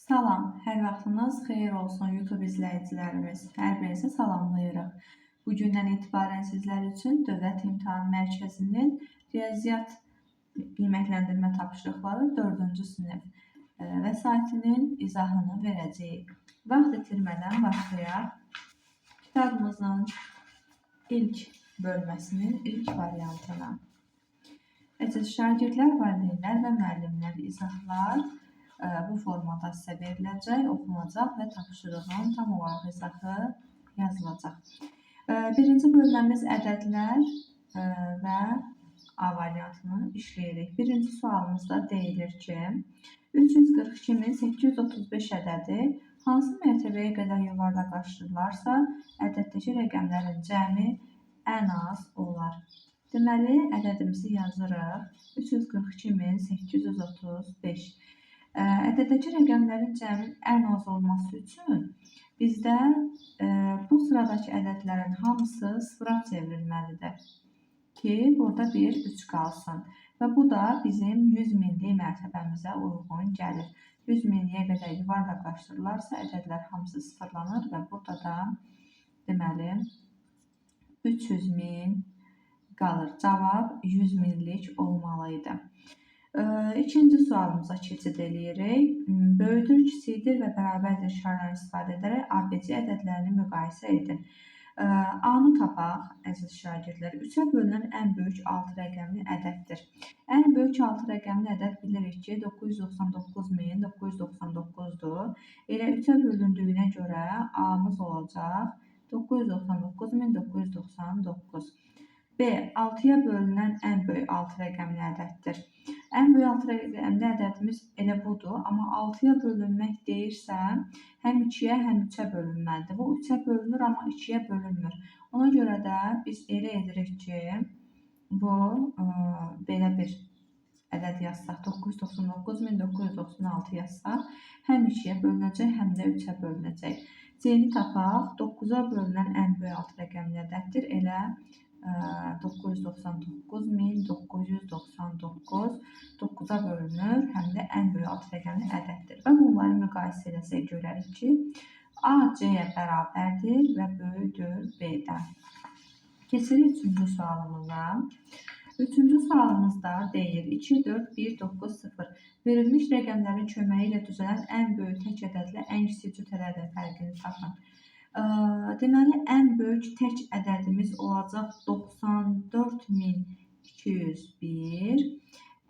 Salam, hər vaxtınız xeyir olsun YouTube izləyicilərimiz. Hər birinizi salamlayırıq. Bu gündən etibarən sizlər üçün Dövlət İmtahan Mərkəzinin riyaziyyat qiymətləndirmə tapşırıqları 4-cü sinif vəsaitinin izahını verəcəyik. Vaxt itirmədən başlayaq. Kitabımızın ilk bölməsinin ilk variantına. Əziz şagirdlər, valideynlər və müəllimlər, izahlar bu formada sizə veriləcək, oxunacaq və tapşırığın tam olaraq izahı yazılacaq. Birinci bölməmiz ədədlər və A variantını işləyirik. Birinci sualımızda deyilir ki, 342.835 ədədi hansı mərtəbəyə qədər yuvarlaqlaşdırılarsa, ədəddəki rəqəmlərin cəmi ən az olar. Deməli, ədədimizi yazırıq. 342.835. Ədəddəki rəqəmlərin cəminin ən az olması üçün bizdə bu sıradakı ədədlərin hamısı sıfıra çevrilməlidir ki, burada bir 3 qalsın. Və bu da bizim 100 minlik mərtəbəmizə uyğun gəlir. 100 minliyə qədər yuvarlaqlaşdırılarsa, ədədlər hamısı sıfırlanır və burada da deməli 300 min qalır. Cavab 100 minlik olmalı idi. İkinci sualımıza keçid eləyirik. Böyükdür, kiçikdir və bərabərdir işarələrini istifadə edərək ABC ədədlərini müqayisə edin. A-nı tapaq, əziz şagirdlər. 3-ə bölünən ən böyük 6 rəqəmli ədəddir. Ən böyük 6 rəqəmli ədəd bilirik ki, 999.999-dur. Elə 3-ə bölündüyünə görə A-mız olacaq 999.999. B. 6-ya bölünən ən böyük 6 rəqəmli ədəddir. Ən böyük 6 rəqəmli ədədimiz elə budur, amma 6-ya bölünmək deyirsə, həm 2-yə, həm 3-ə bölünməlidir. Bu 3-ə bölünür, amma 2-yə bölünmür. Ona görə də biz elə edirik ki, bu belə bir ədəd yazsaq, 999.996 yazsaq, həm 2-yə bölünəcək, həm də 3-ə bölünəcək. C-ni tapaq, 9-a bölünən ən böyük 6 rəqəmli ədəddir. Elə 999.999 9-a bölünür, həm də ən böyük 6 rəqəmli ədəddir. Və bunları müqayisə eləsək görərik ki, A C-yə bərabərdir və böyükdür B-dən. Keçirik üçüncü sualımıza. Üçüncü sualımızda deyir 2, 4, 1, 9, 0. Verilmiş rəqəmlərin köməyi ilə düzələn ən böyük tək ədədlə ən kiçik cüt ədədin fərqini tapın. Deməli, ən böyük tək ədədimiz olacaq 94.201.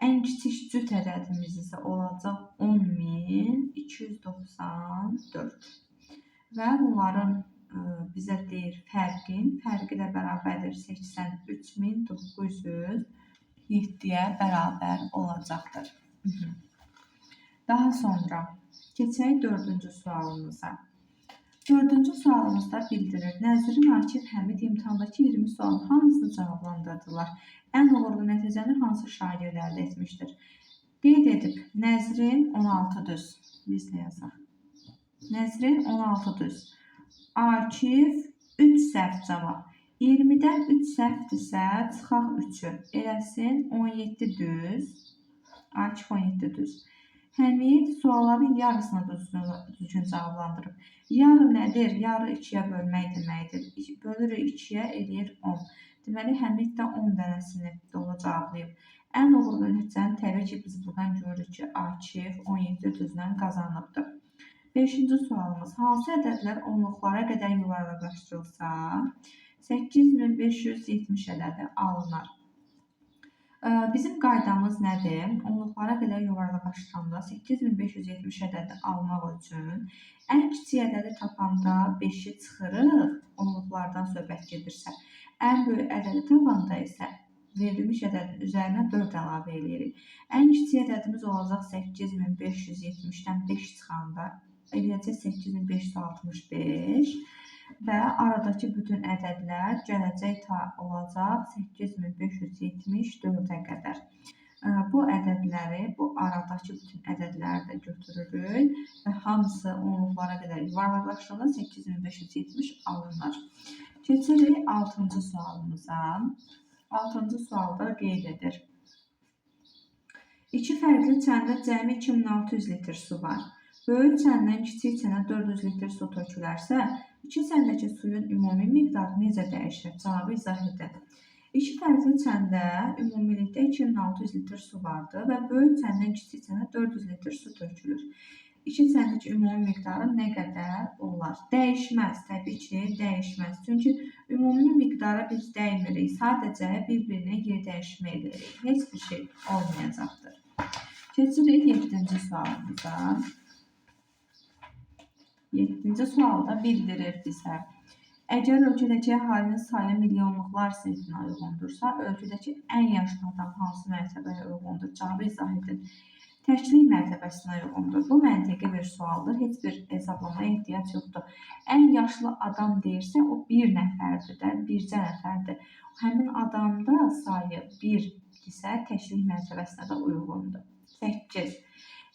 Ən kiçik cüt ədədimiz isə olacaq 10.294. Və bunların bizə deyir fərqin, fərqi də bərabərdir 83.907-yə bərabər olacaqdır. Daha sonra keçək dördüncü sualımıza. Dördüncü sualımızda bildirir. Nəzrin, Akif, Həmid imtahandakı 20 sualın hamısını cavablandırdılar. Ən uğurlu nəticəni hansı şagird əldə etmişdir? Qeyd edib, Nəzrin 16 düz. Biz də yazaq. Nəzrin 16 düz. Akif 3 səhv cavab. 20-dən 3 səhvdirsə, çıxaq 3-ü. Eləsin 17 düz. Akif 17 düz. Həmid sualların yarısını düzgün cavablandırıb. Yarı nədir? Yarı 2-yə bölmək deməkdir. Bölürük 2-yə, eləyir 10. Deməli, Həmid də 10 dənəsini doğru cavablayıb. Ən uğurlu nəticəni təbii ki, biz buradan görürük ki, Akif 17 düzlə qazanıbdır. Beşinci sualımız. Hansı ədədlər onluqlara qədər yuvarlaqlaşdırılsa, 8570 ədədi alınar? Bizim qaydamız nədir? Onluqlara qədər yuvarlaqlaşdıranda 8570 ədədi almaq üçün ən kiçik ədədi tapanda 5-i çıxırıq, onluqlardan söhbət gedirsə. Ən böyük ədədi tapanda isə verilmiş ədədin üzərinə 4 əlavə eləyirik. Ən kiçik ədədimiz olacaq 8570-dən 5 çıxanda eləyəcək 8565 və aradakı bütün ədədlər gələcək ta olacaq 8574-ə qədər. Bu ədədləri, bu aradakı bütün ədədləri də götürürük və hamısı onluqlara qədər yuvarlaqlaşdıranda 8570 alınır. Keçirik 6-cı sualımıza. 6-cı sualda qeyd edir. İki fərqli çəndə cəmi 2600 litr su var. Böyük çəndən kiçik çənə 400 litr su tökülərsə, iki çəndəki suyun ümumi miqdarı necə dəyişir? Cavabı izah edin. İki fərqli çəndə ümumilikdə 2600 litr su vardır və böyük çəndən kiçik çənə 400 litr su tökülür. İki çəndəki ümumi miqdarı nə qədər olar? Dəyişməz, təbii ki, dəyişməz. Çünki ümumi miqdara biz dəymirik, sadəcə bir-birinə yer dəyişmə edirik. Heç bir şey olmayacaqdır. Keçirik 7-ci sualımıza. 7-ci sualda bildirir bizə. Əgər ölkədəki əhalinin sayı milyonluqlar sinfinə uyğundursa, ölkədəki ən yaşlı adam hansı mərtəbəyə uyğundur? Cavabı izah edin. Təklik mərtəbəsinə uyğundur. Bu məntiqi bir sualdır. Heç bir hesablamaya ehtiyac yoxdur. Ən yaşlı adam deyirsə, o bir nəfərdir də, bircə nəfərdir. Həmin adamda sayı 1 isə təklik mərtəbəsinə də uyğundur. 8.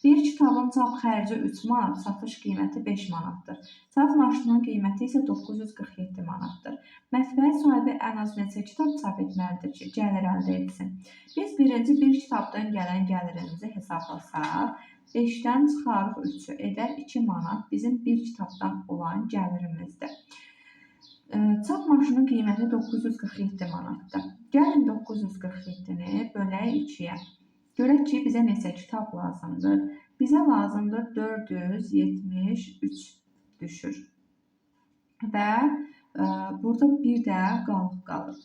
Bir kitabın çap xərci 3 manat, satış qiyməti 5 manatdır. Çap maşınının qiyməti isə 947 manatdır. Mətbəə sahibi ən az neçə kitab çap etməlidir ki, gəlir əldə etsin? Biz birinci bir kitabdan gələn gəlirimizi hesablasaq, 5-dən çıxarıq 3-ü edər 2 manat bizim bir kitabdan olan gəlirimizdir. Çap maşının qiyməti 947 manatdır. Gəlin 947-ni bölək 2-yə. Görək ki, bizə neçə kitab lazımdır. Bizə lazımdır 473 düşür. Və burada bir də qalıq qalır.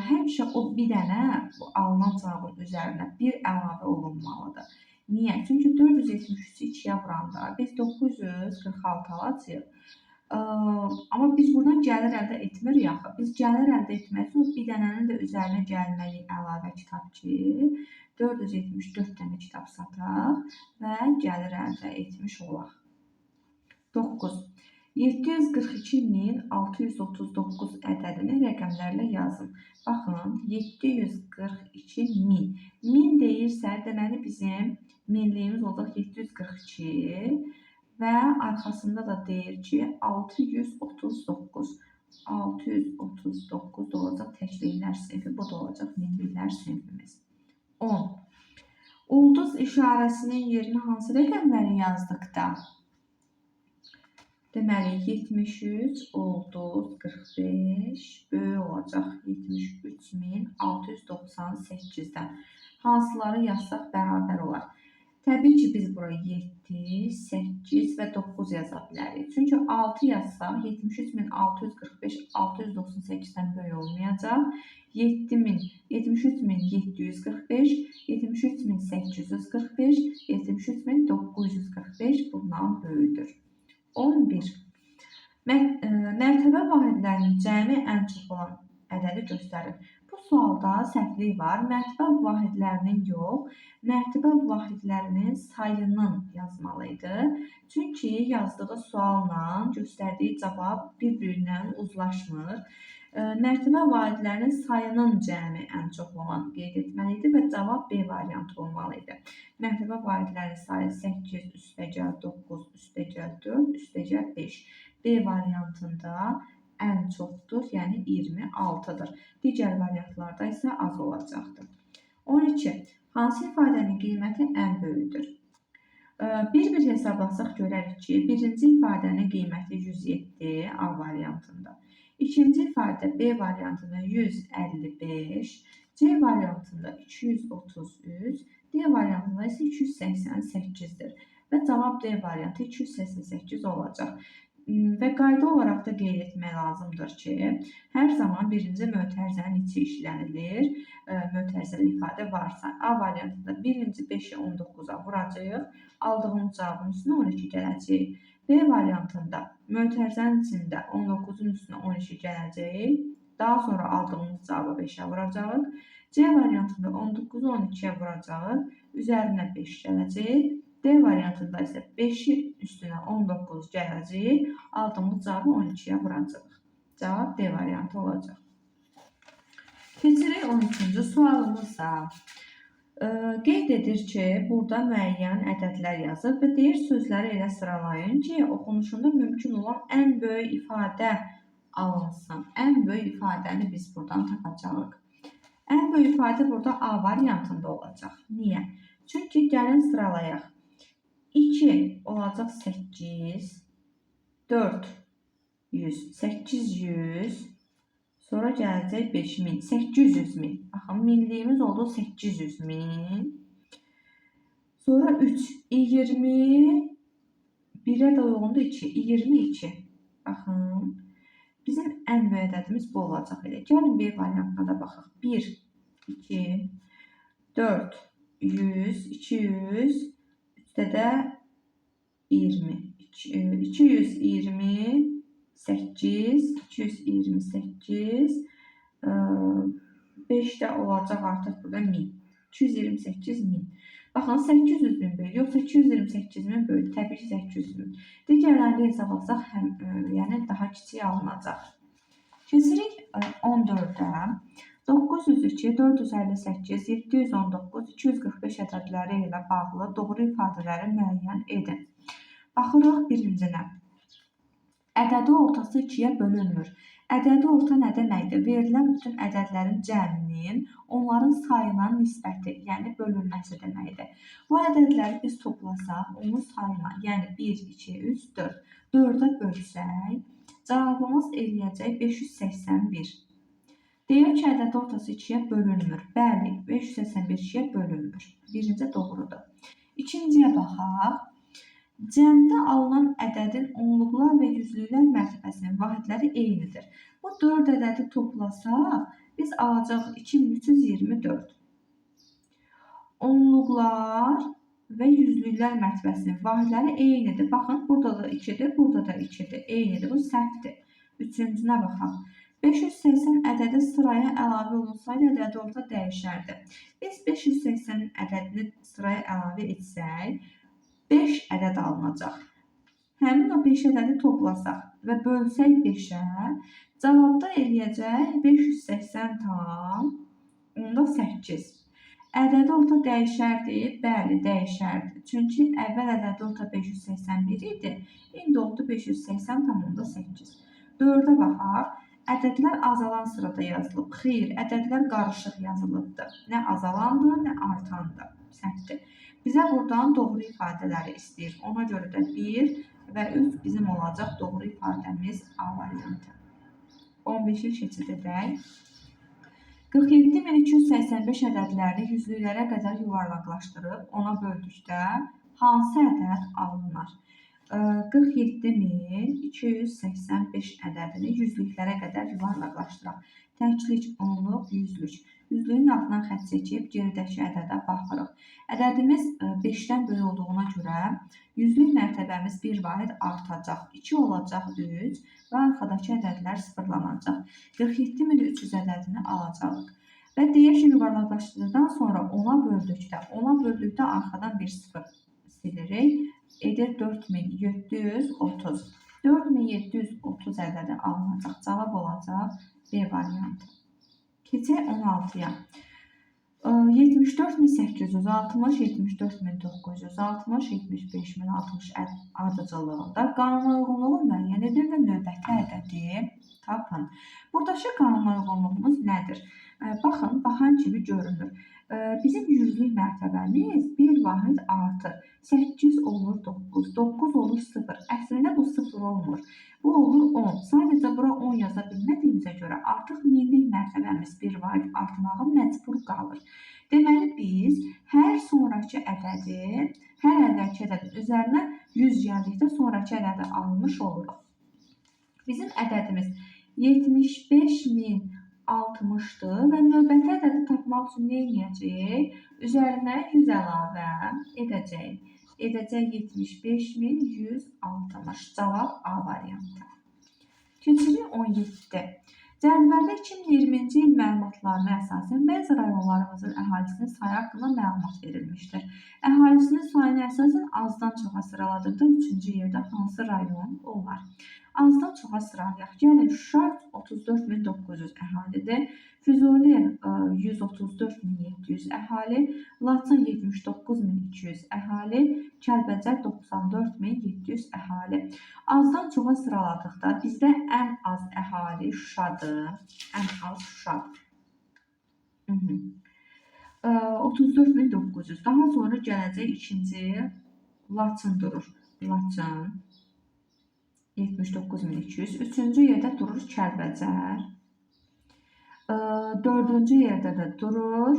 Həmişə o bir dənə bu alınan cavabın üzərinə bir əlavə olunmalıdır. Niyə? Çünki 473-ü 2-yə vuranda biz 946 alacağıq. Amma biz buradan gəlir əldə etmirik axı. Biz gəlir əldə etmək üçün bir dənənin də üzərinə gəlməliyik əlavə kitab ki, 474 dənə kitab sataq və gəlir əldə etmiş olaq. 9. 742.639 ədədini rəqəmlərlə yazın. Baxın, 742.000. 1000 deyirsə, deməli bizim minliyimiz olacaq 742 və arxasında da deyir ki, 639. 639 da olacaq təkliklər sinfi, bu da olacaq minliklər sinfimiz. 10. Ulduz işarəsinin yerinə hansı rəqəmləri yazdıqda? Deməli, 73 ulduz 45 böyük olacaq 73.698-dən. Hansıları yazsaq bərabər olar? Təbii ki, biz bura 7, 8 və 9 yaza bilərik. Çünki 6 yazsaq 73.645 698-dən böyük olmayacaq. 73.745, 73.845, 73.945 bundan böyükdür. 11. Mərtəbə vahidlərinin cəmi ən çox olan ədədi göstərir. Bu sualda səhvlik var. Mərtəbə vahidlərinin yox, mərtəbə vahidlərinin sayının yazmalı idi. Çünki yazdığı sualla göstərdiyi cavab bir-birindən uzlaşmır. Mərtəbə vahidlərinin sayının cəmi ən çox olan qeyd etməli idi və cavab B variantı olmalı idi. Mərtəbə vahidlərinin sayı 8, üstəgəl 9, üstəgəl 4, üstəgəl 5. B variantında ən çoxdur, yəni 26-dır. Digər variantlarda isə az olacaqdır. 12. Hansı ifadənin qiyməti ən böyükdür? Bir-bir hesablasaq görərik ki, birinci ifadənin qiyməti 107 A variantında. İkinci ifadə B variantında 155, C variantında 233, D variantında isə 288-dir. Və cavab D variantı 288 olacaq. Və qayda olaraq da qeyd etmək lazımdır ki, hər zaman birinci mötərizənin içi işlənilir. Mötərizəli ifadə varsa, A variantında birinci 5-i 19-a vuracağıq, aldığımız cavabın üstünə 12 gələcək. B variantında mötərizənin içində 19-un üstünə 12 gələcək, daha sonra aldığımız cavabı 5-ə vuracağıq. C variantında 19-u 12-yə vuracağıq, üzərinə 5 gələcək. D variantında isə 5-in üstünə 19 gələcək, aldığımız cavabı 12-yə vuracağıq. Cavab D variantı olacaq. Keçirik 13-cü sualımıza. Qeyd edir ki, burada müəyyən ədədlər yazıb və deyir sözləri elə sıralayın ki, oxunuşunda mümkün olan ən böyük ifadə alınsın. Ən böyük ifadəni biz buradan tapacağıq. Ən böyük ifadə burada A variantında olacaq. Niyə? Çünki gəlin sıralayaq. 2 olacaq 8, 400, 800, sonra gələcək 5000, 800 min. Baxın, minliyimiz oldu 800 min. Sonra 3, 20, 1-ə də uyğundur 2, 22. Baxın, bizim ən böyük ədədimiz bu olacaq elə. Gəlin bir variantına da baxaq. 1, 2, 4, 100, 200, 3-də də 20, 228, 228, 5-də olacaq artıq burada 1000, 228 min. Baxın, 800 min böyük, yox 828 min böyük, təbii ki 800 min. Digərlərini hesablasaq, yəni daha kiçik alınacaq. Keçirik 14-ə. 902, 458, 719, 245 ədədləri ilə bağlı doğru ifadələri müəyyən edin. Baxırıq birincinə. Ədədi ortası 2-yə bölünmür. Ədədi orta nə deməkdir? Verilən bütün ədədlərin cəminin onların sayına nisbəti, yəni bölünməsi deməkdir. Bu ədədləri biz toplasaq, onun sayına, yəni 1, 2, 3, 4, 4-ə bölsək, cavabımız eləyəcək 581. Deyir ki, ədədi ortası 2-yə bölünmür. Bəli, 581 2-yə bölünmür. Birinci doğrudur. İkinciyə baxaq. Cəmdə alınan ədədin onluqlar və yüzlüklər mərtəbəsinin vahidləri eynidir. Bu 4 ədədi toplasaq, biz alacağıq 2324. Onluqlar və yüzlüklər mərtəbəsinin vahidləri eynidir. Baxın, burada da 2-dir, burada da 2-dir. Eynidir, bu səhvdir. Üçüncünə baxaq. 580 ədədi sıraya əlavə olunsaydı, ədədi orta dəyişərdi. Biz 580 ədədini sıraya əlavə etsək, 5 ədəd alınacaq. Həmin o 5 ədədi toplasaq və bölsək 5-ə, cavabda eləyəcək 580,8. Ədədi orta dəyişərdi? Bəli, dəyişərdi. Çünki əvvəl ədədi orta 581 idi, indi oldu 580,8. 4-ə baxaq. Ədədlər azalan sırada yazılıb. Xeyr, ədədlər qarışıq yazılıbdır. Nə azalandı, nə artandı. Səhvdir. Bizə buradan doğru ifadələri istəyir. Ona görə də 1 və 3 bizim olacaq doğru ifadəmiz A variantı. 15-i keçid edək. 47285 ədədlərini yüzlüklərə qədər yuvarlaqlaşdırıb ona böldükdə hansı ədəd alınar? 47285 ədədini yüzlüklərə qədər yuvarlaqlaşdıraq. Təklik, onluq, yüzlük. Yüzlüyün altından xətt çəkib geridəki ədədə baxırıq. Ədədimiz 5-dən böyük olduğuna görə yüzlük mərtəbəmiz bir vahid artacaq. 2 olacaq 3 və arxadakı ədədlər sıfırlanacaq. 47300 ədədini alacağıq. Və deyir ki, yuvarlaqlaşdırdıqdan sonra 10-a böldükdə, arxadan bir sıfır silirik. Edir 4730. 4730 ədədi alınacaq. Cavab olacaq B variantı. Keçək 16-ya. 74860, 74960, 75060 ardıcıllığında qanunauyğunluğu müəyyən edin və növbəti ədədi tapın. Buradakı qanunauyğunluğumuz nədir? Baxın, baxan kimi görünür. Bizim yüzlük mərtəbəmiz bir vahid artır. 8 olur 9, 9 olur 0. Əslində bu 0 olmur. Bu olur 10. Sadəcə bura 10 yaza bilmədiyimizə görə artıq minlik mərtəbəmiz bir vahid artmağa məcbur qalır. Deməli biz hər sonrakı ədədin, hər əvvəlki ədədin üzərinə 100 gəldikdə sonrakı ədədi almış oluruq. Bizim ədədimiz 75060-dır və növbəti ədədi tapmaq üçün nə edəcəyik? Üzərinə 100 əlavə edəcəyik. Edəcək 75160. Cavab A variantı. Keçirik 17. Cədvəldə 2020-ci il məlumatlarına əsasən bəzi rayonlarımızın əhalisinin sayı haqqında məlumat verilmişdir. Əhalisinin sayına əsasən azdan çoxa sıraladıqda 3-cü yerdə hansı rayon olar? Azdan çoxa sıralayaq. Gəlin, Şuşa 34900 əhalidir. Füzuli 134700 əhali, Laçın 79200 əhali, Kəlbəcər 94700 əhali. Azdan çoxa sıraladıqda bizdə ən az əhali Şuşadır. Ən az Şuşadır. 34900. Daha sonra gələcək ikinci Laçın durur. Laçın 79.200. Üçüncü yerdə durur Kəlbəcər. Dördüncü yerdə də durur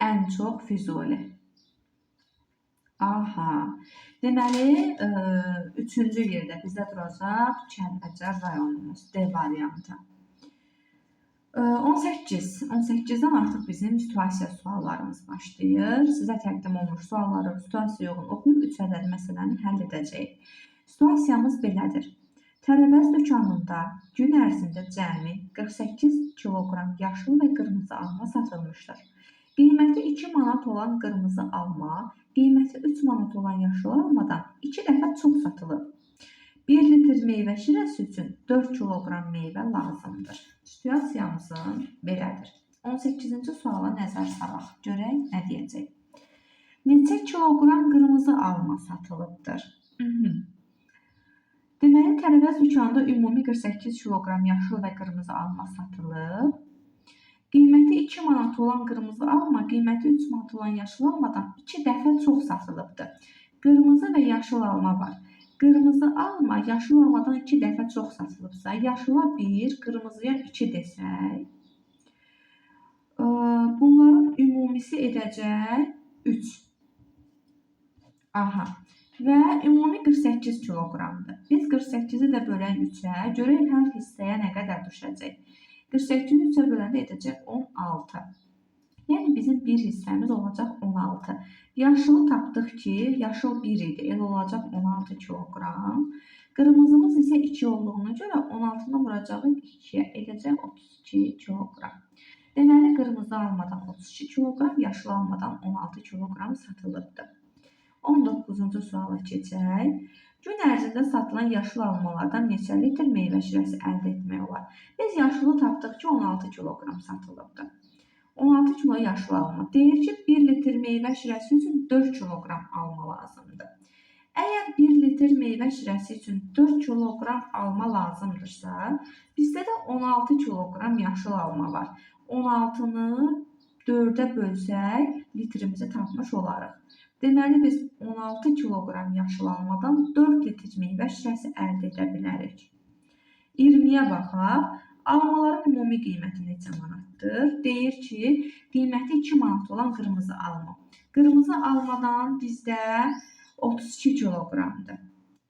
ən çox Füzuli. Aha. Deməli, üçüncü yerdə bizdə duracaq Kəlbəcər rayonumuz, D variantı. 18. 18-dən artıq bizim situasiya suallarımız başlayır. Sizə təqdim olunmuş sualları situasiya uyğun oxuyub 3 ədəd məsələni həll edəcəyik. Situasiyamız belədir. Tərəvəz dükanında gün ərzində cəmi 48 kiloqram yaşıl və qırmızı alma satılmışdır. Qiyməti 2 manat olan qırmızı alma, qiyməti 3 manat olan yaşıl almadan 2 dəfə çox satılıb. 1 litr meyvə şirəsi üçün 4 kiloqram meyvə lazımdır. Situasiyamızın belədir. 18-ci suala nəzər salaq. Görək nə deyəcək. Neçə kiloqram qırmızı alma satılıbdır? Deməli, tərəvəz dükanında ümumi 48 kiloqram yaşıl və qırmızı alma satılıb. Qiyməti 2 manat olan qırmızı alma, qiyməti 3 manat olan yaşıl almadan 2 dəfə çox satılıbdır. Qırmızı və yaşıl alma var. Qırmızı alma yaşıl almadan 2 dəfə çox satılıbsa, yaşıla 1, qırmızıya 2 desək, bunların ümumisi edəcək 3. Aha. Və ümumi 48 kiloqramdır. Biz 48-i də bölək 3-ə, görək hər hissəyə nə qədər düşəcək. 48-i 3-ə böləndə edəcək 16. Yəni bizim bir hissəmiz olacaq 16. Yaşılı tapdıq ki, yaşıl 1 idi. Elə olacaq 16 kiloqram. Qırmızımız isə 2 olduğuna görə 16-nı vuracağıq 2-yə, edəcək 32 kiloqram. Deməli, qırmızı almadan 32 kiloqram, yaşıl almadan 16 kiloqram satılıbdır. 19-cu suala keçək. Gün ərzində satılan yaşıl almalardan neçə litr meyvə şirəsi əldə etmək olar? Biz yaşılı tapdıq ki, 16 kiloqram satılıbdır. 16 kilo yaşıl alma. Deyir ki, 1 litr meyvə şirəsi üçün 4 kiloqram alma lazımdır. Əgər 1 litr meyvə şirəsi üçün 4 kiloqram alma lazımdırsa, bizdə də 16 kiloqram yaşıl alma var. 16-nı 4-ə bölsək, litrimizi tapmış olarıq. Deməli, biz 16 kiloqram yaşıl almadan 4 litr meyvə şirəsi əldə edə bilərik. 20-yə baxaq. Almaların ümumi qiyməti neçə manatdır? Deyir ki, qiyməti 2 manat olan qırmızı alma. Qırmızı almadan bizdə 32 kiloqramdır.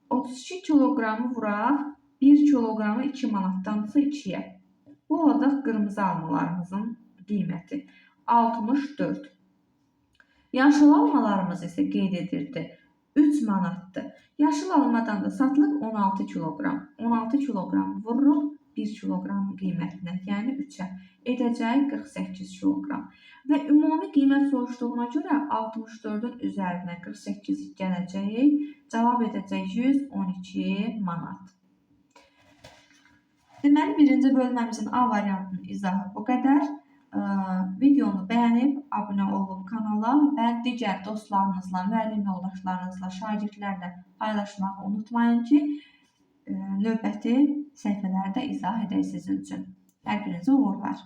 32 kiloqramı vuraq, 1 kiloqramı 2 manatdansa 2-yə. Bu olacaq qırmızı almalarımızın qiyməti. 64. Yaşıl almalarımız isə qeyd edirdi 3 manatdır. Yaşıl almadan da satılıb 16 kiloqram. 16 kiloqram vururuq 1 kiloqram qiymətinə, yəni 3-ə. Edəcək 48 kiloqram. Və ümumi qiymət soruşduğuna görə 64-ün üzərinə 48 gələcək. Cavab edəcək 112 manat. Deməli, birinci bölməmizin A variantının izahı bu qədər. Videonu bəyənib, abunə olub kanala və digər dostlarınızla, müəllim yoldaşlarınızla, şagirdlərlə paylaşmağı unutmayın ki, növbəti səhifələrdə izah edək sizin üçün. Hər birinizə uğurlar.